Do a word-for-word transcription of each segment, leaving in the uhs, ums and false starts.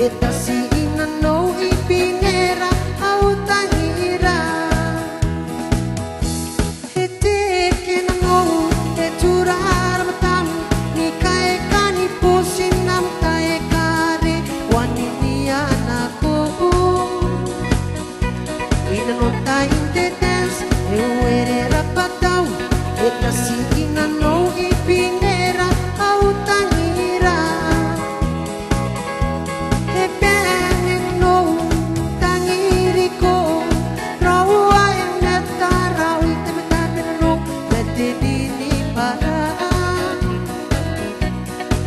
E tati i nanou i binera au tangira. E teke nanou e tura rabwatan ni kaeka ni buti n am taekare, waninia nako. I nanon tain te dance e were rabwatau, e tati i nanou i binera au tangira. E bane nanou tangiriko, raou ae mataara, ao I tabetabe nanou ma te ninibara.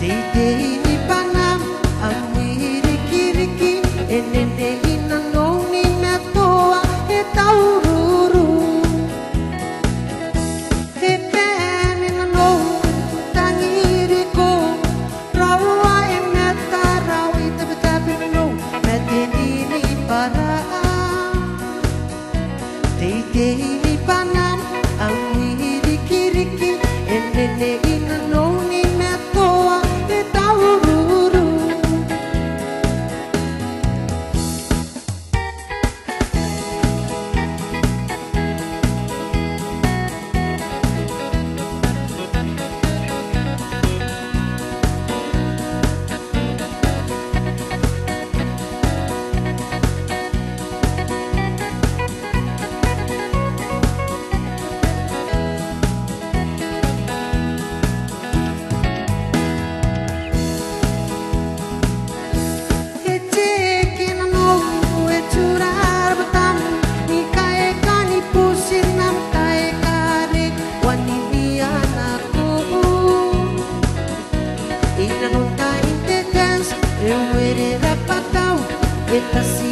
Teitei ni bwanam am wirikiriki, e nene i nanou ni matoa e taururu. E bane nanou tangiriko, raou ae mataara, ao I tabetabe nanou ma te ninibara. Teitei ni bwanam am wirikiriki, e nene i nanou ni matoa e taururu. E teke nanou e tura rabwatan ni kaeka ni buti n am taekare, waninia nako. I nanon tain te dance e were rabwatau, e tati